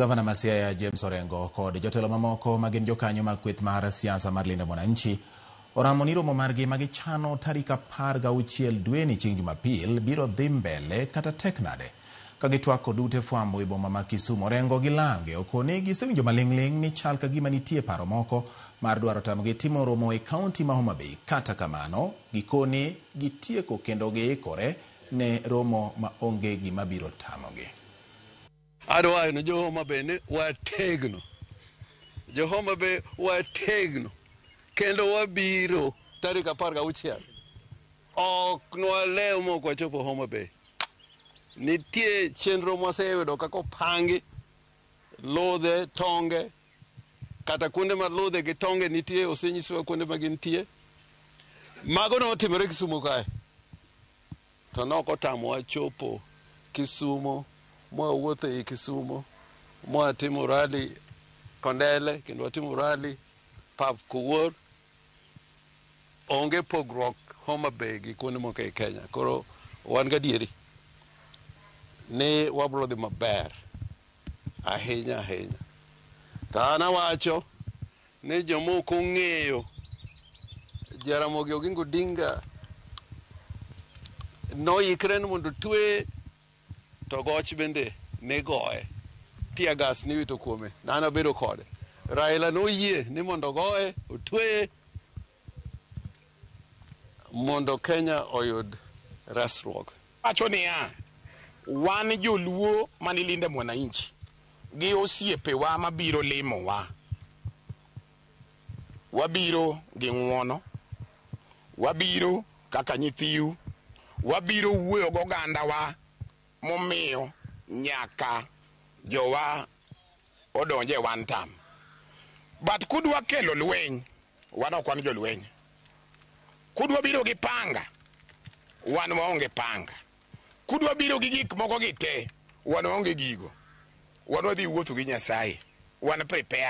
Gavana ma Siaya James Orengo kod jotelo mamoko ma gin jokanyo mag kweth mar siasa mar Linda Mwananchi oramo ni romo margi ma gichano tarik 16 dweni chieng' Jumapil biro dhi mbele kata tek nade. Ka gitwak kod ute fwambo e boma ma Kisumu, Orengo gi Lange okoni gisewinjo maling'ling' ni chal ka gima nitie paro moko mar dwaro tamogi timo romo e kaunti ma Homa Bay. Kata kamano, gikoni gitieko kendo giikore ne romo ma onge gima biro tamogi. Adwa ni jo Homa Bay ni wategno. Jo Homa Bay wategno. Kendo wabiro tarik 16. Ok nwalew mok wachopo Homa Bay. Nitie chenro mwaseyudo kaka opangi ludhe, tonge, kata kuonde ma ludhe gi tonge nitie osenyiswa kuonde ma gintie. Mago notimore Kisumu kae. To nok otamowa chopo Kisumo, mwawuotho ei Kisumo, mwatimo rally Kondele, kendo watimo rally Pap Kowuor. Onge pogruok Homa Bay gi kuonde moko ei Kenya. Koro wan gadieri ni wabro dhi maber ahinya ahinya. To an awacho ni joma ok ong'eyo Jaramogi Oginga Odinga noikre ni mondo otwe to goch bende ne goye. Tear gas niwito kuome, an abedo kode. Raila noyie ni mondo ogoye, otweye mondo Kenya oyud resruok. Wacho niya, wan joluo mani Linda Mwananchi gi osiepewa mabiro limowa, wabiro gi ng'uono, wabiro kaka nyithiu, wabiro wuoyo gogandawa momiyo nyaka jowa odonje one term. But kudwa kelo lweny, wan ok wan jolweny. Kudwa biro gi panga, wan waonge panga. Kudwa biro gi gik moko gi te, wan waonge gigo. Wan wadhi wuotho gi Nyasaye. Wan prepared.